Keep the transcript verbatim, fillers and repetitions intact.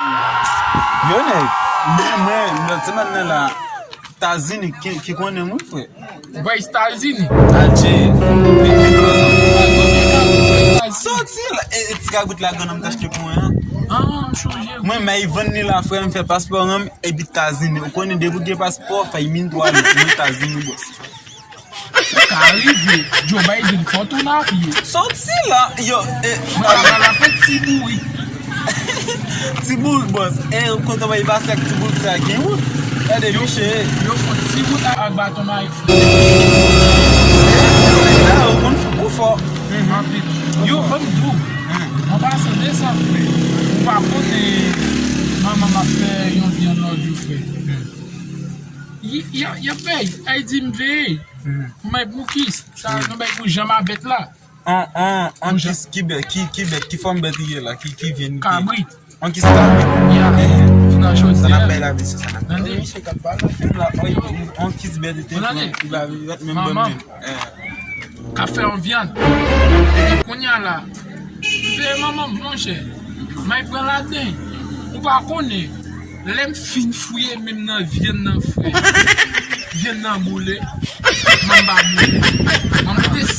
Yo, nèg, mwen, mwen, lòt semèn nan la, Tazini, ki, ki konnen mwen, frè? Bay Etazini. Adje. Soti la, e, e ti kabrit la grann nan m t achte pou mwen an. Ah, m chonje. Mwen, men vann li la, frè, m fè paspò an m, epi Tazini. Ou konnen, depi w gen paspò, fè min twa mil, mwen Tazini, bòs. Ka rive, Joe Biden fò tounen a pye. Soti la, yo, e, Mwen la pral apèl ti bourik. Ti boul, bòs. E, kote mwen pase ak ti boul sa gen wout. Gade, miche. Yo fò ti bout ak baton mayi. Sa, ou konn fou kou fò. Anpil. Yo, ban m di w. An pasan de sa, frè. Ou pa konnen manman m ap fè yon vyann lòt jou, frè. Y, y, y ap bay, ay di m veye. Mwen pou kis, sa yon bay pou janm a bèt la. An, an, an kis ki bèt, ki, ki bèt, ki fòm bèt li ye la, ki, ki vyen li ye? Kabrit. An kis kabrit. Ya. Nan chòt Sa n ap ya. Bay la, mesye, sa n ap bay. Tande? Mesye k ap pale. Moun la, oy, an kis bèt li te Tande? pran, li pa vin menm Manman. Ban m. Eh. K ap fè yon vyann. Kounye a la, m fè manman m, monchè. May pran ladan. Ou pa konnen. Lè m fin fouye men m nan vyann nan, frè. Vyann nan boule. Manman pa boule. Manman te